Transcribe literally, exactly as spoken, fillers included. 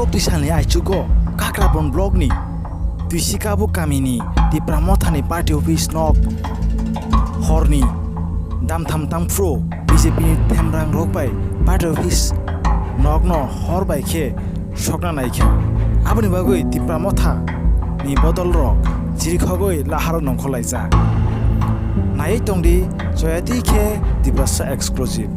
Twisalni aichugo Kakrabon blockni Twisikabu kamini Tipra Mothani party office nok horni damtham tangphuru B J P ni themrang rok bai party office nokno hor bai khe sokna naikha. Aboni bagwi Tipra Motha ni bodol rok chirikhogwi laharo nongkhorlaijak. Naiwi tongdi Joyati khe Tiprasa exclusive.